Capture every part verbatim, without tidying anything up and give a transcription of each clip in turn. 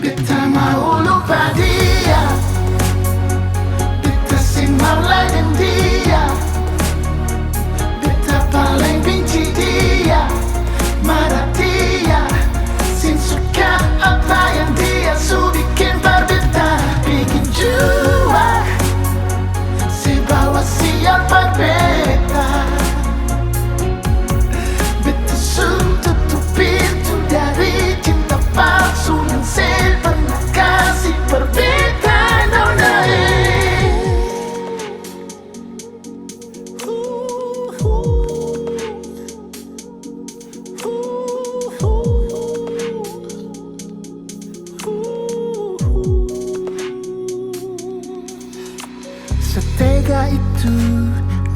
Beta mau lupa dia, beta seng mau lai deng dia. Beta paleng benci dia, mara dia seng suka apa yang dia su bikin par beta. Bikin jua se bawa sial par beta. Beta su tutup pintu dari cinta palsu yang se pernah kasi par beta, nona e. Setega itu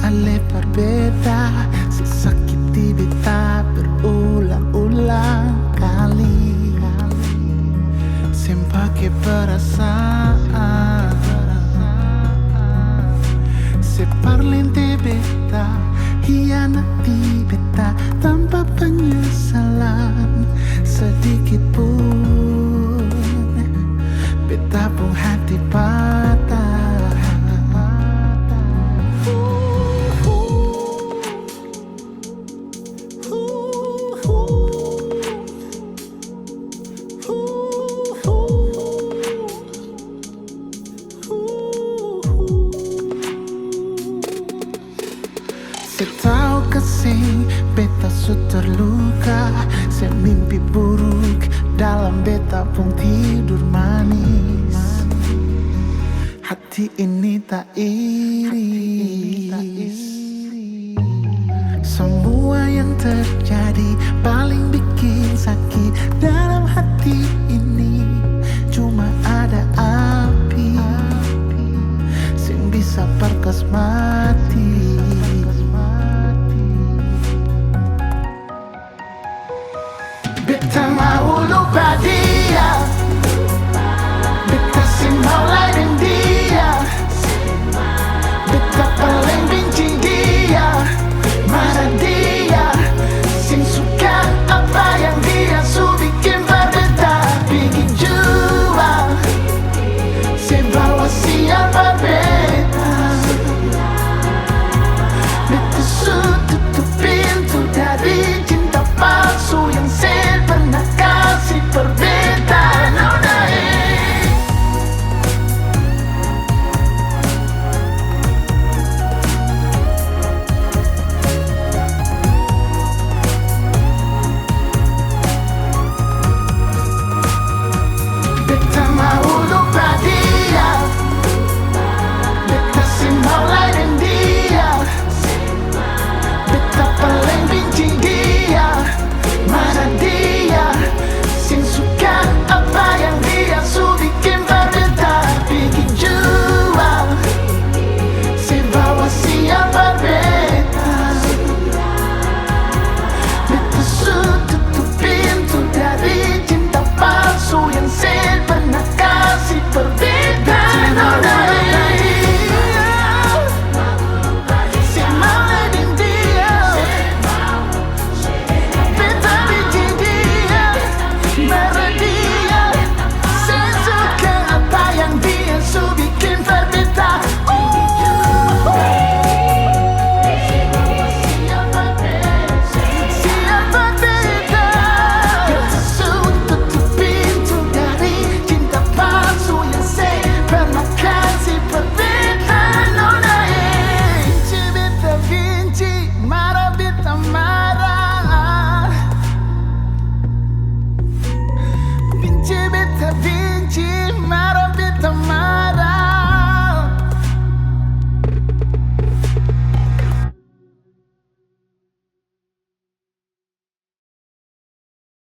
ale par beta, se sakiti beta berulang-ulang kali. Seng pake perasaan, se parlente beta, hianati beta tanpa penyesalan sedikit pun. Beta pung hati patah. Se tau ka seng, beta su terluka, se mimpi buruk dalam beta pung tidur manis. Hati ini tak iris. Samua yang terjadi